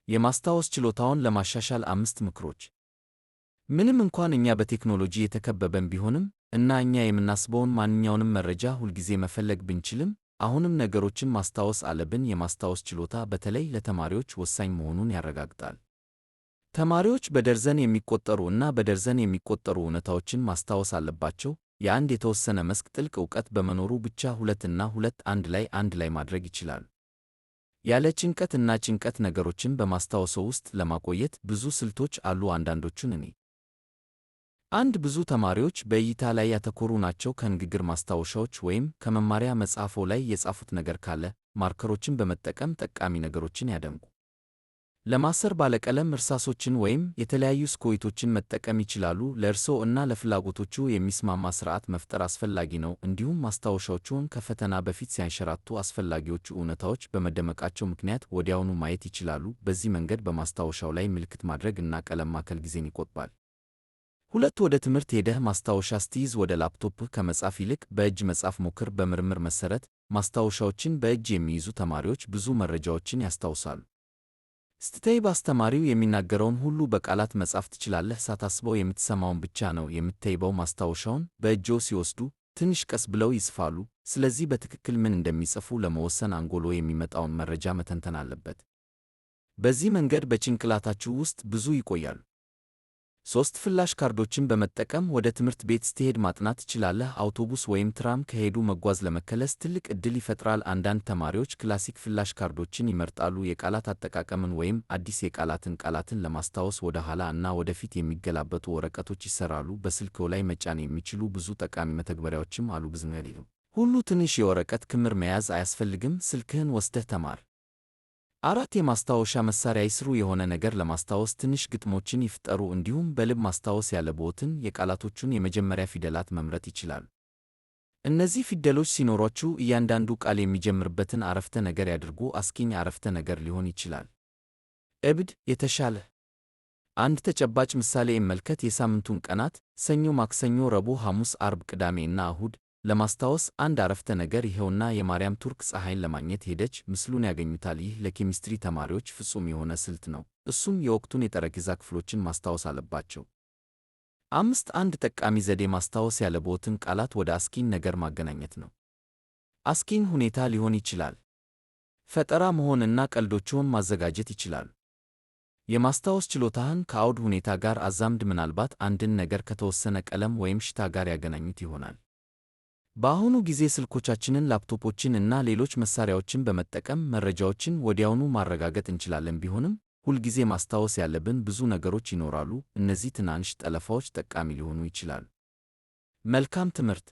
የማስታወስ ችሎታውን ለማሻሻል አምስት ምክሮች። ምንም እንኳን እኛ በቴክኖሎጂ የተከበበን ቢሆንም እና እኛ የምናስበውን ማንኛውንም መረጃ ሁልጊዜ መፈለግ ብንችልም፣ አሁንም ነገሮችን ማስታወስ አለብን። የማስታወስ ችሎታ በተለይ ለተማሪዎች ወሳኝ መሆኑን ያረጋግጣል። ተማሪዎች በደርዘን የሚቆጠሩ እና በደርዘን የሚቆጠሩ እውነታዎችን ማስታወስ አለባቸው። የአንድ የተወሰነ መስክ ጥልቅ እውቀት በመኖሩ ብቻ ሁለትና ሁለት አንድ ላይ ማድረግ ይችላሉ። ያለ ጭንቀት እና ጭንቀት ነገሮችን በማስታወሰው ውስጥ ለማቆየት ብዙ ስልቶች አሉ። አንዳንዶቹን እኔ አንድ ብዙ ተማሪዎች በእይታ ላይ ያተኮሩ ናቸው። ከንግግር ማስታወሻዎች ወይም ከመማሪያ መጽሐፎ ላይ የጻፉት ነገር ካለ ማርከሮችን በመጠቀም ጠቃሚ ነገሮችን ያደምቁ። ለማሰር ባለቀለም እርሳሶችን ወይም የተለያዩ ስኮይቶችን መጠቀም ይችላሉ። ለእርስዎ እና ለፍላጎቶቹ የሚስማማ ስርዓት መፍጠር አስፈላጊ ነው። እንዲሁም ማስታወሻዎቹን ከፈተና በፊት ሲያንሸራቱ አስፈላጊዎቹ እውነታዎች በመደመቃቸው ምክንያት ወዲያውኑ ማየት ይችላሉ። በዚህ መንገድ በማስታወሻው ላይ ምልክት ማድረግ እና ቀለም ማከል ጊዜን ይቆጥባል። ሁለት፣ ወደ ትምህርት ሄደህ ማስታወሻ ስትይዝ ወደ ላፕቶፕህ ከመጻፍ ይልቅ በእጅ መጻፍ ሞክር። በምርምር መሠረት ማስታወሻዎችን በእጅ የሚይዙ ተማሪዎች ብዙ መረጃዎችን ያስታውሳሉ። ስትተይብ አስተማሪው የሚናገረውን ሁሉ በቃላት መጻፍ ትችላለህ። ሳታስበው የምትሰማውን ብቻ ነው የምትተይበው። ማስታወሻውን በእጅዎ ሲወስዱ ትንሽ ቀስ ብለው ይጽፋሉ። ስለዚህ በትክክል ምን እንደሚጽፉ ለመወሰን አንጎሎ የሚመጣውን መረጃ መተንተን አለበት። በዚህ መንገድ በጭንቅላታችሁ ውስጥ ብዙ ይቆያሉ። ሶስት፣ ፍላሽ ካርዶችን በመጠቀም ወደ ትምህርት ቤት ስትሄድ ማጥናት ትችላለህ። አውቶቡስ ወይም ትራም ከሄዱ መጓዝ ለመከለስ ትልቅ ዕድል ይፈጥራል። አንዳንድ ተማሪዎች ክላሲክ ፍላሽ ካርዶችን ይመርጣሉ። የቃላት አጠቃቀምን ወይም አዲስ የቃላትን ቃላትን ለማስታወስ ወደ ኋላ እና ወደፊት የሚገላበጡ ወረቀቶች ይሠራሉ። በስልክዎ ላይ መጫን የሚችሉ ብዙ ጠቃሚ መተግበሪያዎችም አሉ። ብዝነል ሁሉ ትንሽ የወረቀት ክምር መያዝ አያስፈልግም። ስልክህን ወስደህ ተማር። አራት፣ የማስታወሻ መሳሪያ ይስሩ። የሆነ ነገር ለማስታወስ ትንሽ ግጥሞችን ይፍጠሩ። እንዲሁም በልብ ማስታወስ ያለብዎትን የቃላቶቹን የመጀመሪያ ፊደላት መምረጥ ይችላሉ። እነዚህ ፊደሎች ሲኖሯችሁ እያንዳንዱ ቃል የሚጀምርበትን አረፍተ ነገር ያድርጉ። አስቂኝ አረፍተ ነገር ሊሆን ይችላል። እብድ የተሻለ አንድ ተጨባጭ ምሳሌ ይመልከት። የሳምንቱን ቀናት ሰኞ፣ ማክሰኞ፣ ረቡዕ፣ ሐሙስ፣ አርብ፣ ቅዳሜ እና እሁድ ለማስታወስ አንድ አረፍተ ነገር ይኸውና የማርያም ቱርክ ፀሐይን ለማግኘት ሄደች። ምስሉን ያገኙታል። ይህ ለኬሚስትሪ ተማሪዎች ፍጹም የሆነ ስልት ነው። እሱም የወቅቱን የጠረጴዛ ክፍሎችን ማስታወስ አለባቸው። አምስት፣ አንድ ጠቃሚ ዘዴ ማስታወስ ያለብዎትን ቃላት ወደ አስቂኝ ነገር ማገናኘት ነው። አስቂኝ ሁኔታ ሊሆን ይችላል። ፈጠራ መሆንና ቀልዶችዎን ማዘጋጀት ይችላሉ። የማስታወስ ችሎታህን ከአውድ ሁኔታ ጋር አዛምድ። ምናልባት አንድን ነገር ከተወሰነ ቀለም ወይም ሽታ ጋር ያገናኙት ይሆናል። በአሁኑ ጊዜ ስልኮቻችንን፣ ላፕቶፖችን እና ሌሎች መሳሪያዎችን በመጠቀም መረጃዎችን ወዲያውኑ ማረጋገጥ እንችላለን። ቢሆንም ሁልጊዜ ማስታወስ ያለብን ብዙ ነገሮች ይኖራሉ። እነዚህ ትናንሽ ጠለፋዎች ጠቃሚ ሊሆኑ ይችላሉ። መልካም ትምህርት።